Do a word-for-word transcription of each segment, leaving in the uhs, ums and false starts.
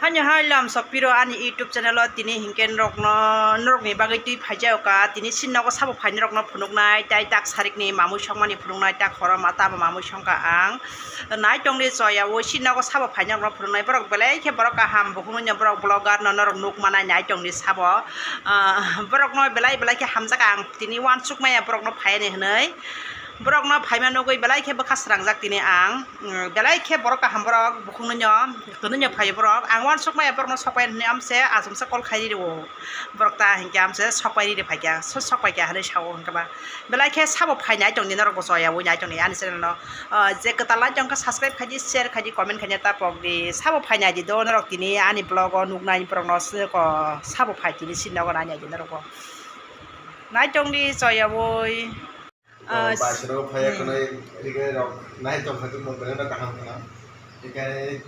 Haino hai lam sokpiro ani YouTube channel o tini hinkhe norokno, norokni bagwi twi phaijao ka, tini sini nogo sabo phaini rokno phunuknai, tai tak sarikni mamui songmani phunuknai, tak horoma tamo mamui songkha ang. Naitongni choyaui sini nogo sabo phaini rokno phunuknai, borok belai khe borok kaham, bukhukno borok vlogger no norok nuk manai naitongni sabo. Ah, borokno belai belai khe hamjakha ang tini uansuk maya borokno phaiani hwnwi. Borokno phaima nugwi belai khe bwkha srangjak tini ang. Mm, belai khe borok kaham borok, bukhukno no, twnwi no phaio borok. Ang uansuk maya borokno sokpai hwnwi amse achomsa call khai riro. Borok ta hinkhe amse sokpai riri phaikha, so sokpai kha hwnwi sao hinkhe ba. Belai khe sabo phai naitongni norok bo choyaui naitongni ani channel no. Ah, je kwtal naitongkha subscribe khaidi, share khaidi, comment khaina ta pokdi. Sabo phai naidi do norok tini ani vlog o nuknai borokno se ko sabo phai tini sini nogo nai naidi norok bo. Naitongdi choyaui. Ah, baisro phaya hmm. Khwnai riknai rok nai tong kha tong bwlai no kaham khna. Hikai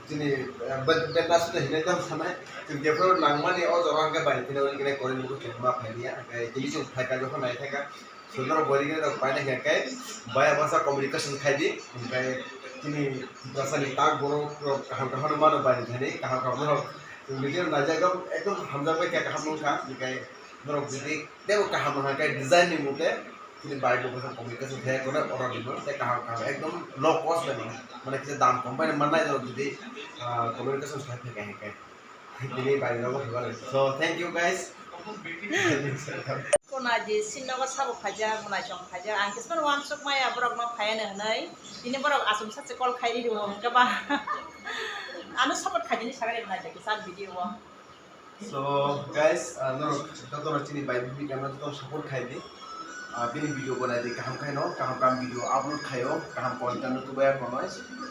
chini, eh, bet, bet nasu de hinai tong sanai. Chini jephru nangmani o jora hwnkhe bai tini riknai kori mugo chini ma phai niya. Hikai chini chwng phai ka jokhon nai thaka. Sundor bori rok pai na hikai. Bai abasa communication khai di. Hikai chini brasa ni tak borok rok kaham kaham mano bai thani kaham kaham rok. Video naijak ekdom hamjak bai kaham nung kha. Hikai borok jodi tebo kaham hwnkhe design ni mute, chini bai bo bwswk communication khe kono order dino, tei kaham kaham ekdom low cost bai mano, mane kisa dam kom bai mannai jora jodi, ah, communication khai phaikha hinkhe. Tini bai rogo hibar. So, thank you guys. Kona di sinnogo sabo khaijak, mwnai chong khaijak, ang kisman wansuk maya borok no phaiya no hwnwi, tini borok asum sachi call khai ri rwo hwnkhe ba. Ano support khaidi ni sagari mwnai chong kisa video o. So guys, ah, norok jotono chini bai bini channel jotono support khai di. Ah, bini video bo nai di, kaham khai no, kaham kaham video upload khaio, kaham content no tubaya konoi.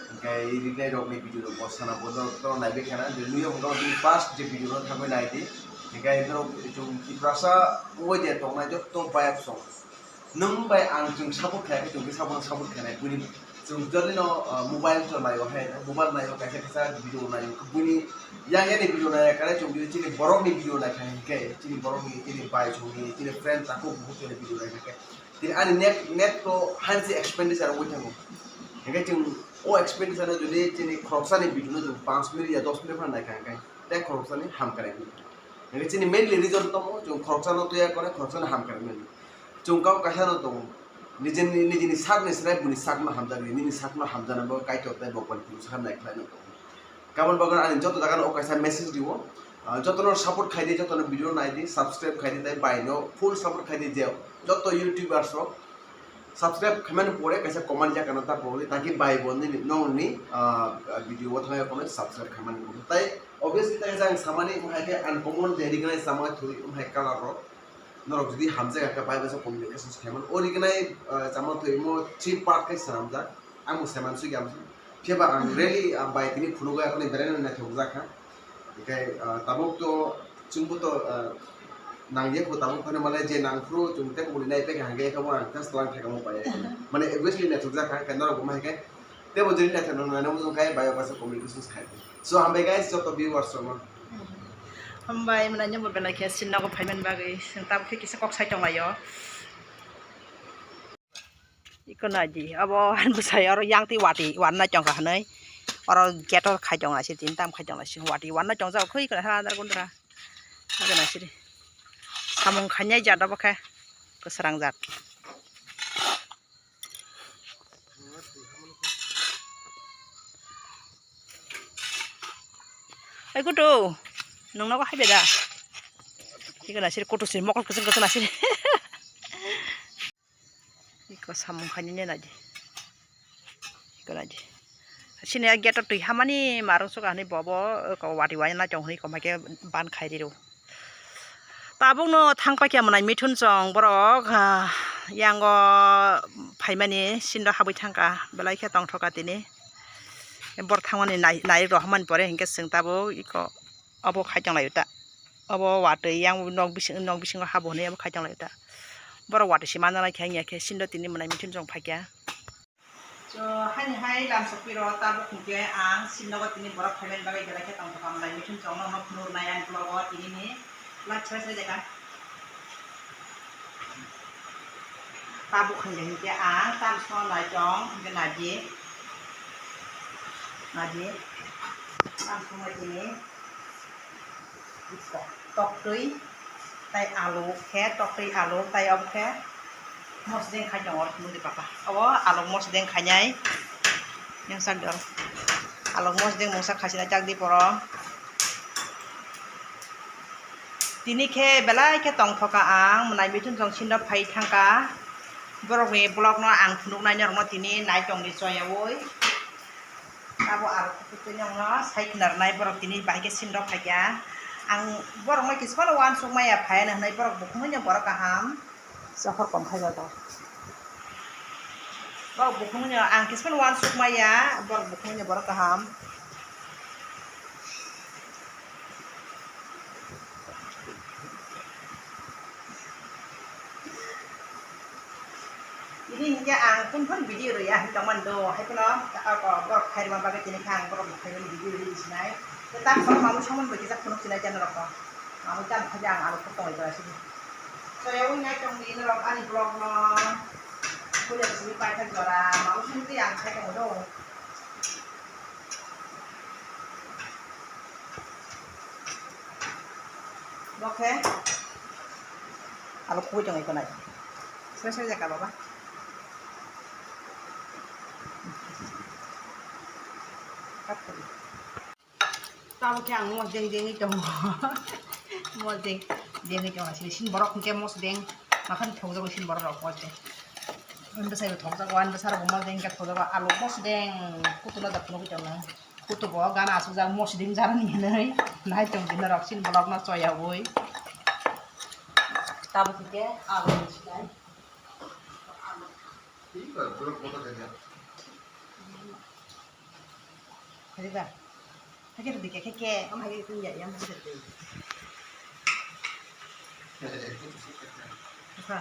Hinkhe riknai rok ni video rok bo sana bo norok jotono nai bai khana, je nuyo hwnkhe bini first je video no thangwi nai di. Hinkhe norok chwng Tiprasa wngwi de tongnai joto bayap song. Nwng bai ang chwng support khlai khe chwng khe sabono support khlainai. Buini chwng jodi no, ah, mobile to naio hai, mobile naio, kaisa kaisa video naio. Buini yang yani video nai kare chwng video chini borok ni video nai khai hinkhe chini borok ni, chini bai chwng ni, chini friend takhuk bukhuk chini video nai khe. Chini ani net, net to hansi expenditure wngwi thango. Hinkhe chwng o expenditure no jodi chini khoroksa ni video no chwng panch minute ya dos minute phano nai kha hinkhe tei khoroksa ni hamkrai wngwi thango. Hinkhe chini mainly reason tongo, chwng khoroksa no tuya kore, khoroksa no hamkrai mani. Chwng kok kaisa no tongo, nijini, nijini sak ni srai buni sak no hamjakdi, nini sak no hamjana bo Kaitor tei Bhagwan Buddha sak nai khlai no tongo. Kabon bagwi ani joto jaga no o kaisa message diwo, ah, joto no support khai di, joto no video nai di, subscribe khai di, tei bai no full support khai di, je joto YouTubers rok subscribe khaimani pore kaisa comment ya kana ta pore, taki bai bo nini, nongni, ah, video o thangya comment subscribe khaimani pore. Tai obviously tai jang samani mo hai ke uncommon je recognize sama thui mo hai color rok. Norok jodi hamjak khe bai bai communication khaimani. O recognize, ah, sama thui mo three part kai sanamjak. Ang bo seman sui gamsa. Phiya ba ang really, ah, bai tini phunugwi akoni brand naithok jak kha. Hinkhe, ah, tabuk to chwngbo to, ah, nangya kho tabuk phano mane je nangphuru chwng tei kubuni nai pekha hinkhe khe bo ang test lang khe kamo pai. Mane obviously naithok jak kha, hinkhe norok bo ma hinkhe tebo jodi naithok nang nai mujung khai bai o kaisa communication khai. So hambai guys joto viewers rok no. Hambai mwnai nw bo belai khe sin nogo phaiman bagwi chwng tabuk khe kisa kok sai tonglaio. Iko naidi, abo bwsai oro yang twi wati wanna chongkha hwnwi. Oro gate o khai tongna si, tin tam khai tongna si, wati wanna chongjak khui iko na andar gundra. Iko na siri. Samung khainai jat obo khe kwsrang jat. Ai kutu, nung nogo hai beda. Iko na siri kutu siri mokol kwchwng kwchwng na siri. Iko samung khainani naidi. Iko naidi. Sini a gate o twi hamani marung suka hwnwi bobo, oko wati waina chong hwnwi iko maikhe ban khai riro. Tabukno thangpaikha mwnai mithun chong borok, ah, yango phaimani sindo habwi thangkha, belai khe tongthoka tini. Borok thangmani nai, nai rw hamani pore hinkhe chwng tabuk iko. Obo khai tonglaio ta. Obo watwi yang nok bising, nok bisingo habo hwnwi obo khai tonglaio ta. Borok watwi se manjaknai khe wngya khe sindo tini mwnai mithun chong phaikha. So, haini hai lam sokpiro tabuk hinkhe ang sinnogo tini borok phaimani bagwi belai khe tongthokha mwnai mithun chong no phunuknai ani vlog o tinini live chai chai jaka. Tabuk hinkhe hinkhe ang tamsong nai chong hinkhe naidi. Naidi. Ang sumai tini toktwi tai alu khe, toktwi alu tai obo khe mosdeng khai tongo mudi papa. Obo alu mosdeng khainai. Yang sak dor. Alu mosdeng mungsa khachina jak di poro. Tini khe belai khe tongthoka ang, mwnai mithun jong sinda phai thangka. Borokni vlog no ang phunuknai norokno tini nai tongdi choyaui. Abo aro kutui nokno sai khna rwnai borok tini bahai khe sinda phaikha. Ang borokno kisphano uansuk maya phaiya hwnwi borok bukhuk no borok kaham. Sohor kom khai jado. Borok bukhuk no ang kisphano uansuk maya, borok bukhuk no borok kaham. Ini hingke ang phun phun video rwya hing tongmani do, hai phano borok khairokma bagwi tini khe ang borok khairokma video rwdi sinai. Tei tak phano mamwi samani bai kisa phunuk sinai jani rokno. Mamwi tamo khaidi ang alo phuk tongwi bara sidi. Soya wng nai tongdi norok ani vlog no. Puja simi paithak jora, mamwi samani tei ang khai tongo do. Bokhe alo khugui tongwi tonai. Sre sre jaka baba. Tamo khe ang mosdeng dengwi tongo. Mosdeng dengwi tongo. Sini sin borok hwnkhe mosdeng. Makhani thokjago sin borok rok mosdeng. Ani bwsai bo thokjago, ani bwsa rok bo mosdeng khe thokjago. Alu mosdeng kutu no da phunugwi tongo. Kutubo gana asukjak mosdeng jarani hinwi nai tong di norok chini vlog no choyaui. Tabuk hwnkhe alu ni sinai. Riba. Hakhe rwdi khe, khe, khe, omo hai khe tong ya, yang hakhe rwdi. Kha.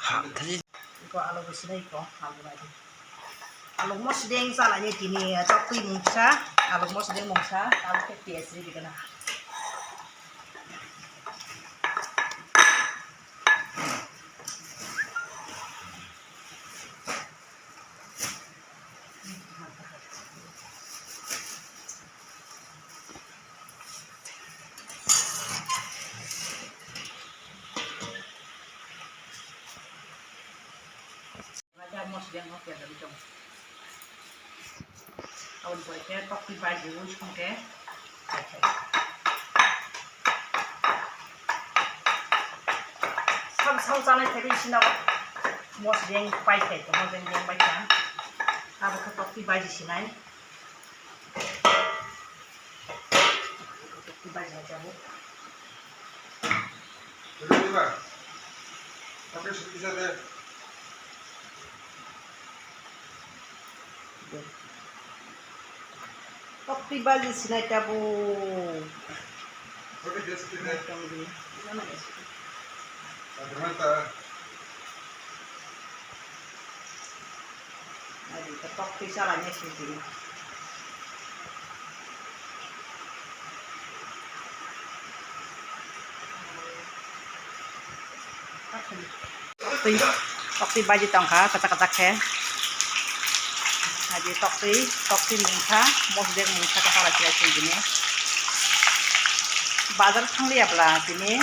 Ha, thai. Iko alu bo sinai iko, alu bai. Alu mosdeng chalani tini, chok twi mungsa, alu mosdeng mungsa, alu khe piyaj rwdi kana. Raja mosdeng no kebel jong. Aboni pore khe toktwi bai di ui song khe. Sam sam chanai thaibi sina mosdeng pai khai to mosdeng deng bai kha. Abo khe toktwi bai di sinai. Toktwi baji sinai tabuk. Adi ka tok twi chala ni sidi. Tok twi, tok twi baji tongkha, kwchak kwchak khe. Adi tok twi, tok twi mungkha, mosdek mungkha khe chala khe sidi ni. Bazar thangliya bwla tini.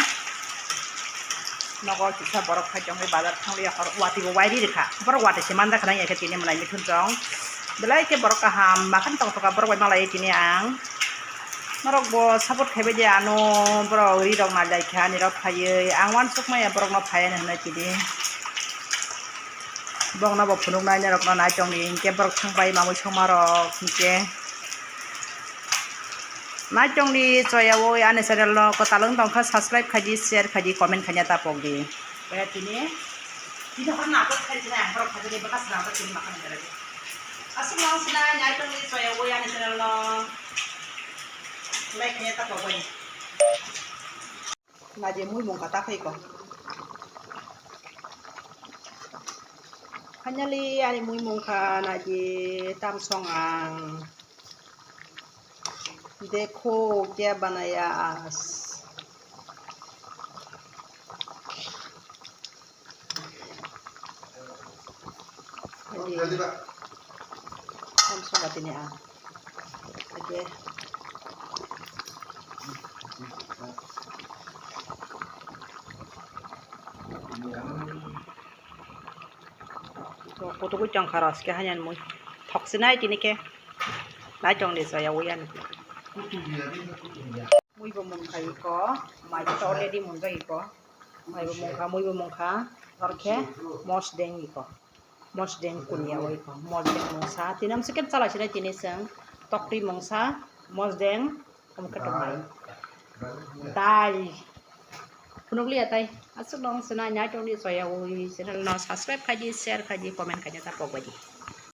Nogo kisa borok phai tongwi bazar thangliya hor watwi bo wairi rikha. Borok watwi se manjakha nang ya khe tini mwnai mithun chong. Belai khe borok kaham makham tong tongkha borok bai malai tini ang. Norok bo support khaibai di ano borok ri rok nai lai kha ani rok phaiwi. Ang uansuk maya borok no phai ani hwnwi tini. Bokno bo phunuk nai norok no nai tong di hinkhe borok thang pai mamwi songma rok hinkhe. Nai tong di choya o ani channel no kwtal wng tong kha subscribe khai di share khai di comment khai ya ta pok di. Kaya tini tini hor na apot khai tini ang borok khai tini baka sina apot tini makan gara di. Aswk no sinai nai tong di choya o ani channel no like khai ya ta pok bai. Naidi mui mungkha ta khaiko. Finally ani mui mungkha naidi tam song ang. Dekho kya banaya aaj. Naidi tam song tini ang. Age. Putugwi tongkha rw se khe haino mui. Thoksinai tini khe. Nai tongdi soya ui ani. Mui bo mungkha iko, mai bo already munjak iko. Mai bo mungkha, mui bo mungkha, oro khe mosdeng iko. Mosdeng kunya iko, mosdeng mungsa. Tini amsike chalai sinai tini chwng toktwi mungsa, mosdeng, omo khe tongnai. Dal. Phunukliya tai. Aswk nong sinai nai tongdi soya ui channel no subscribe khaidi, share khaidi, comment khaidi ta pokbaidi.